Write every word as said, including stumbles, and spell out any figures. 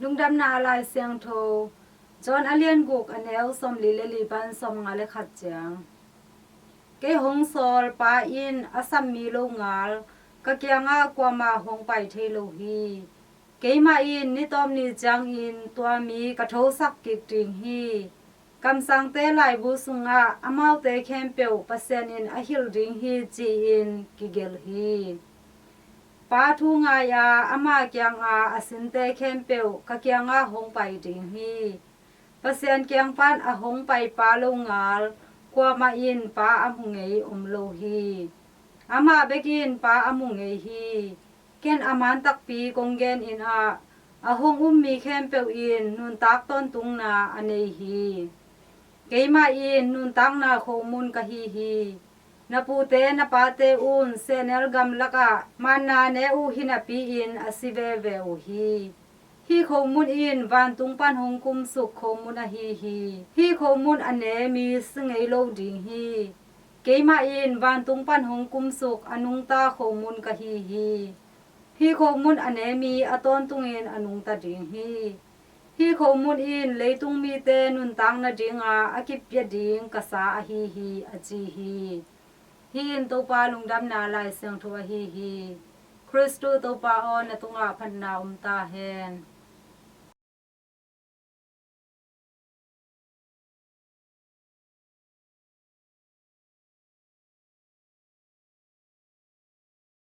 Lungdamna Lai Siangtho, John a lian guk, a neu sawmli le li pan sawmnga le khat ciang. Kei hong sawl Pa in a sam mi lo ngal ka kiangah kuamah hong pai thei lo hi. Keimah in ni tawp ni ciangin tua mi ka thosak kik ding hi. Kamsangte laibu sungah amaute khempeuh Pasian in a hilh ding hi, ci-in kigelh hi. Pa thu ngai-a ama kianga a sinte khempeuh ka kiangah hong pai ding hi. Pasian kiang pan a hong pai Pa lo ngal kuamah in Pa a mu ngei om lo hi. Amah bek in Pa a mu ngei hi. Ken a man takpi kong genin ah, a hong um mi khempeuh in nuntak tawntungna a nei hi. Keimah in nuntakna khomun ka hi hi. Na pute na pate un sehnel gamlakah manna ne uh hi napi-in a si veve uh hi. Hih khomun in vantung pan hong kumsuk khomun ahi hi. Hih khomun a ne mi si ngei lo ding hi. Keimah in vantung pan hong kumsuk a nungta khomun ka hi hi. Hih khomun a ne mi a tawntungin a nungta ding hi. Hih khomun in leitung mite nuntak nadinga a kipia ding ka sa ahi hi, a ci hi. Hih in Topa Lungdamna Lai Siangtho ahi hi. Khristu Topa aw, na tungah phatna om ta hen.